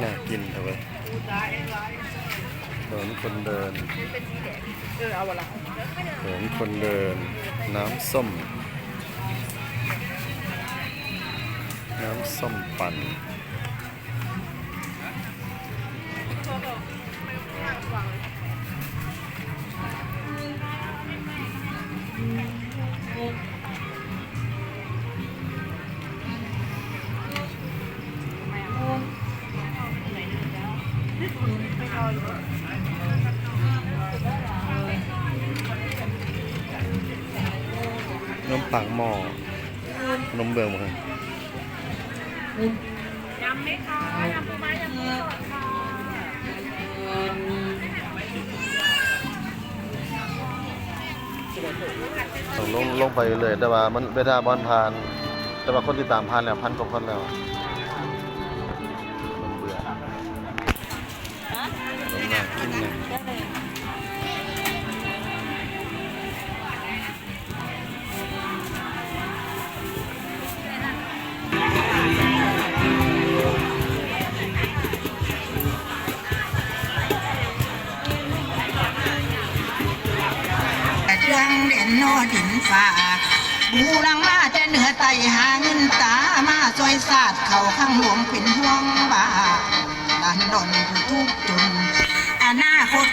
ໜ້າກິນເຖາະເວີຍ. ຖະໜົນຄົນເດີນ ຖະໜົນຄົນເດີນ ນ້ຳສົ້ມ ນ້ຳສົ້ມປັ່ນ. ນົມປາກໝໍ້ ນົມເບືອງບໍ່? ຍຳໄໝຄະ? ຍຳປູມ້າ ຍຳປູສົດຄ່ະ. ຕ້ອງລົງ ລົງໄປເລື້ອຍໆ ແຕ່ວ່າມັນເວລາບໍ່ທັນຜ່ານ ແຕ່ວ່າຄົນຕິດຕາມຜ່ານແລ້ວ ພັນກວ່າຄົນແລ້ວ. ເບື່ອ ໜ້າກິນນະ. ເລື່ອງແດນນອກດິນຟ້າ ບູລັງມາແຕ່ເໜືອໃຕ້ ຫາເງິນຕາມາຊ່ອຍຊາດ ເຂົ້າຄັ້ງຫຼວງເປັນຫ່ວງບ້າ ລານດອນຜູ້ທຸກຈົນ ອະນາຄົດ